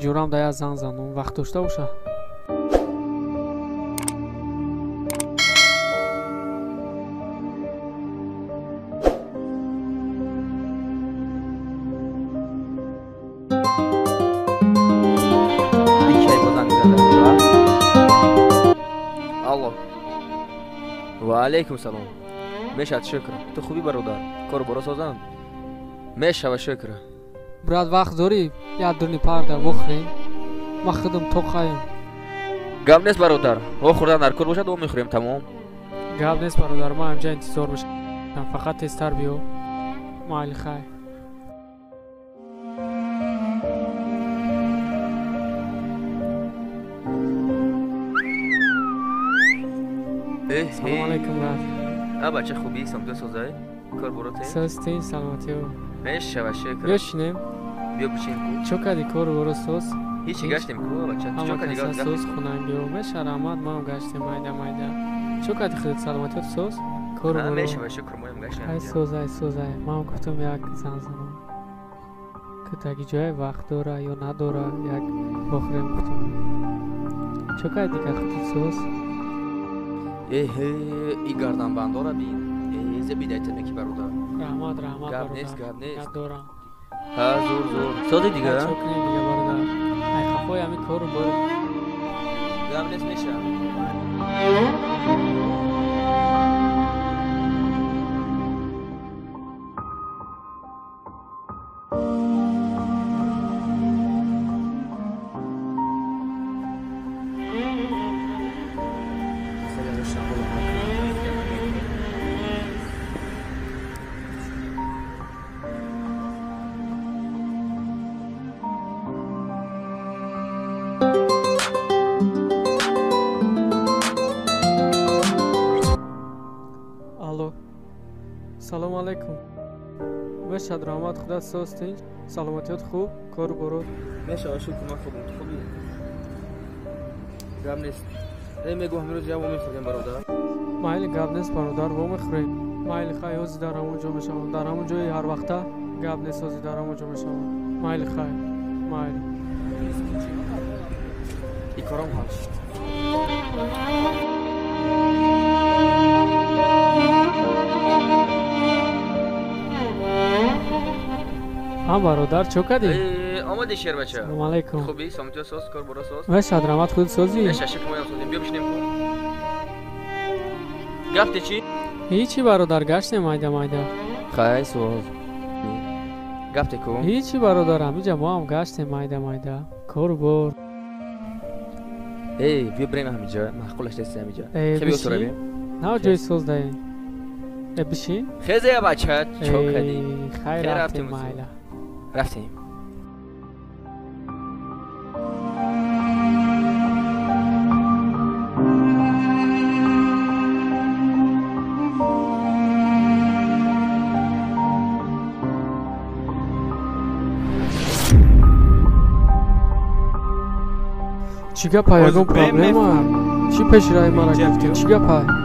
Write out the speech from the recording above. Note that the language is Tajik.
ҷурам да як занг занам, вақт дошта боша. Алло. Ва алейкум салом. Мешад шукр. Ту хубӣ бародар? Кор боро созам? Мешава шукр. Брат, вақт дорӣ? Як дуни парда вохӯрем. Ман худам тоқаем. Гап нест бародар. Вохӯрдан дар кор бошад, во мехӯрем тамом. Гап нест бародар, ман ҳамҷа интизор мешавам. Фақат тезтар биё. Майли хай. Салом алейкум брат. А бача хубӣ, самтӯ созай? Кор боро те? Соз тин, саломатиё. Мешава шукр. Биё шинем. Биё бишин ку. Чо кардӣ кору боро соз? Ҳичи гаштем ку бача. Чо кардӣ гап? Соз хунангиё. Меша раҳмат, маам гаштем майда майда. Чо кардӣ худат саломатиёт соз? Кору боро. Мешава шукр, моям гаштем. Ай соз, ай соз, ай. Маам гуфтам як зан занам. Ки таги ҷое вақт дора ё надора, як вохӯрем гуфтам. Чо кардӣ дигар худат соз? Эҳе, и гарданбандора бин. Э, зе бидайта неки бародар. Раҳмат, раҳмат. Гап нест, гап нест. Дорам. Ҳа, зур, зур. Сози дигар? Чо кунем дига бародар? Ай хафои ҳамин кору бор. Гап нест меша. Алло. Салом алейкум. Мешад раҳмат, худат соз тинҷ? Саломатиёт хуб? Кору борот? Мешава шукр, ман хубам. Ту хубӣ? Гап нест. Э, мегӯ ҳамин рӯз як во мехӯрем бародар. Майли, гап нест бародар, во мехӯрем. Майли хай, ҳозир дар ҳамон ҷо мешавам. Дар ҳамон ҷои ҳар вақта гап нест, ҳозир дар ҳамон ҷо мешавам. Майли хай, майли. И корам ҳал шуд. Ҳа бародар, чо кардӣ? Омадӣ шербача. Салом алейкум. Хубӣ, самтиё соз, кор боро соз? Мешад раҳмат, худ созӣ? Меша шукр, моям созем. Биё бишинем ку. Гафти чӣ? Ҳичи бародар, гаштем майда майда. Хай соз. Гафте ку? Ҳичи бародар, ҳамиҷа мо ҳам гаштем майда майда. Кору бор. Эй, биё бирем ҳамиҷа, маъқулаш нест ҳамиҷа. Хе биё суравем. На ҷои соз даем. Э, бишин. Хезе бача, чо кардӣ? Хай рафтем майла. Рафтем. Чӣ гапа, ягон проблема? Чӣ пеши раи мара гирифтӣ? Чӣ гапа?